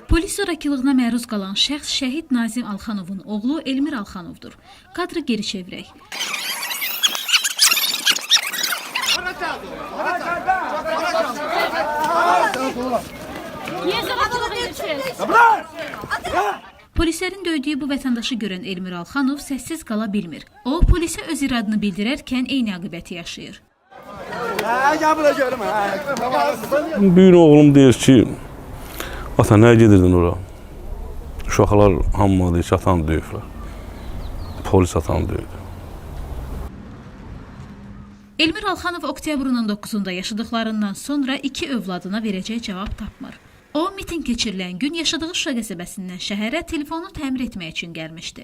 Polis zorakılığına məruz qalan şəxs şəhid Nazim Alxanovun oğlu Elmir Alxanovdur. Kadrı geri çevirək. Niyə zorakılıq edirsiniz? Polislərin döydüyü bu vətəndaşı görən Elmir Alxanov səssiz qala bilmir. O, polisə öz iradını bildirərkən eyni aqibəti yaşayır. Bir oğlum deyir ki, ata nə gedirdin ora? Uşaqlar hamı deyir ki, atanı döyüblər. Polis atanı döydü. Elmir Alxanov oktyabrın 19-da yaşadıklarından sonra iki övladına verəcək cavab tapmır. O, mitinq keçirilən gün yaşadığı Şuşa qəsəbəsindən şəhərə telefonu təmir etmək üçün gəlmişdi.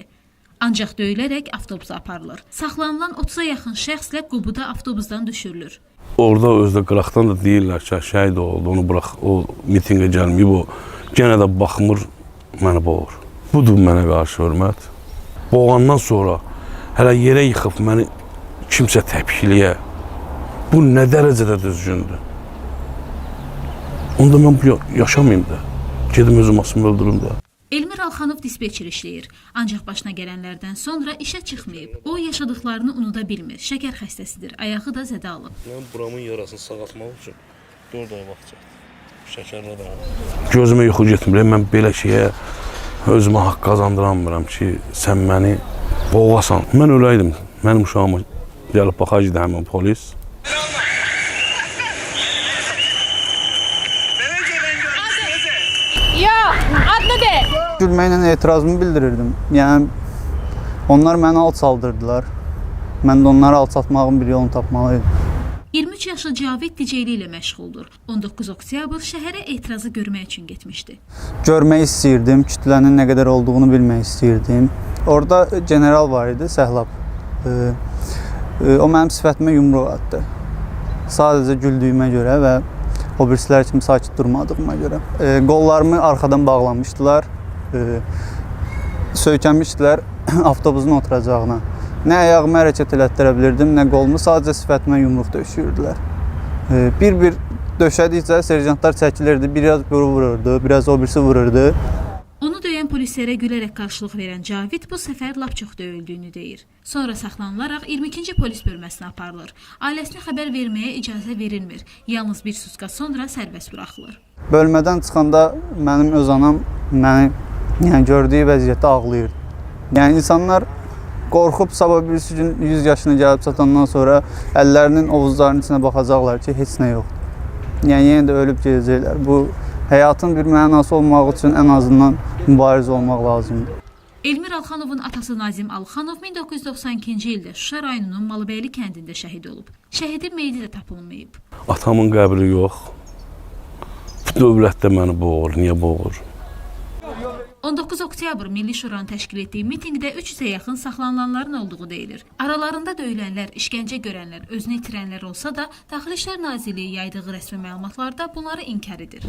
Ancaq döyülərək avtobusa aparılır. Saxlanılan 30-a yaxın şəxslə Qubuda avtobusdan düşürülür. Orada özdə qıraqdan da deyirlər ki, şəhid oldu, onu burax, o mitinqə gəlməyib, o genə də baxmır, məni boğur. Budur mənə qarşı hörmət. Boğandan sonra hələ yerə yıxıb məni kimsə təpikləyə. Bu nə dərəcədə düzgündür? Onda mən bu yaşamayım da. Gedim özüm asım öldürüm də. Elmir Alxanov dispetçer işləyir. Ancaq başına gələnlərdən sonra işə çıxmayıb. O, yaşadıklarını unuda bilmir. Şəkər xəstəsidir. Ayağı da zədə alıb. Mən buramın yarasını sağaltmaq üçün 4 ay vaxt çəkdi. Şəkərli adamam. Gözümə yuxu getmir. Mən belə şeyə özümə haqq qazandıramıram ki, sən məni boğasan. Mən öləydim. Mənim uşağıma gəlib baxacaqdı həmin polis. Yox, adını de. Gülməklə etirazımı bildirirdim. Yəni onlar məni alçaldırdılar. Mən də onları alçaltmağın bir yolunu tapmalıydım. 23 yaşlı Cavid DJ-lik ilə məşğuldur. 19 oktyabr şəhərə etirazı görmək üçün getmişdi. Görmək istəyirdim, kütlənin nə qədər olduğunu bilmək istəyirdim. Orada general var idi, Səhlab. O mənim sifətimə yumruq atdı. Sadəcə güldüyümə görə və o birisilər kimi sakit durmadığıma görə. Qollarımı arxadan bağlamışdılar. Söykənmişdilər avtobusun oturacağına. Nə ayağımı hərəkət elətdirə bilirdim, nə qolumu, sadəcə sifətimə yumruq döşüyürdülər. Bir-bir döşədikcə serjantlar çəkilirdi, biraz biri vururdu, biraz o birisi vururdu. Onu döyən polislərə gülərək qarşılıq verən Cavid bu səfər lap çox döyüldüyünü deyir. Sonra saxlanılaraq 22-ci polis bölməsinə aparılır. Ailəsinə xəbər verməyə icazə verilmir. Yalnız bir sutka sonra sərbəst buraxılır. Bölmədən çıxanda mənim öz anam məni, yəni gördüyü vəziyyətdə ağlayırdı. Yəni insanlar qorxub sabah birisi gün 100 yaşına gəlib çatandan sonra əllərinin ovuzlarının içinə baxacaqlar ki, heç nə yoxdur. Yəni yenə də ölüb gedəcəklər. Bu həyatın bir mənası olmaq üçün ən azından mübariz olmaq lazımdır. Elmir Alxanovun atası Nazim Alxanov 1992-ci ildə Şuşa rayonunun Malıbəyli kəndində şəhid olub. Şəhidin meyidi də tapılmayıb. Atamın qəbri yox. Bu dövlət də məni boğur. Niyə boğur? 19 oktyabr Milli Şuranın təşkil etdiyi mitinqdə 300-ə yaxın saxlanılanların olduğu deyilir. Aralarında döyülənlər, işgəncə görənlər, özünü itirənlər olsa da, Daxili İşlər Nazirliyi yaydığı rəsmi məlumatlarda bunları inkar edir.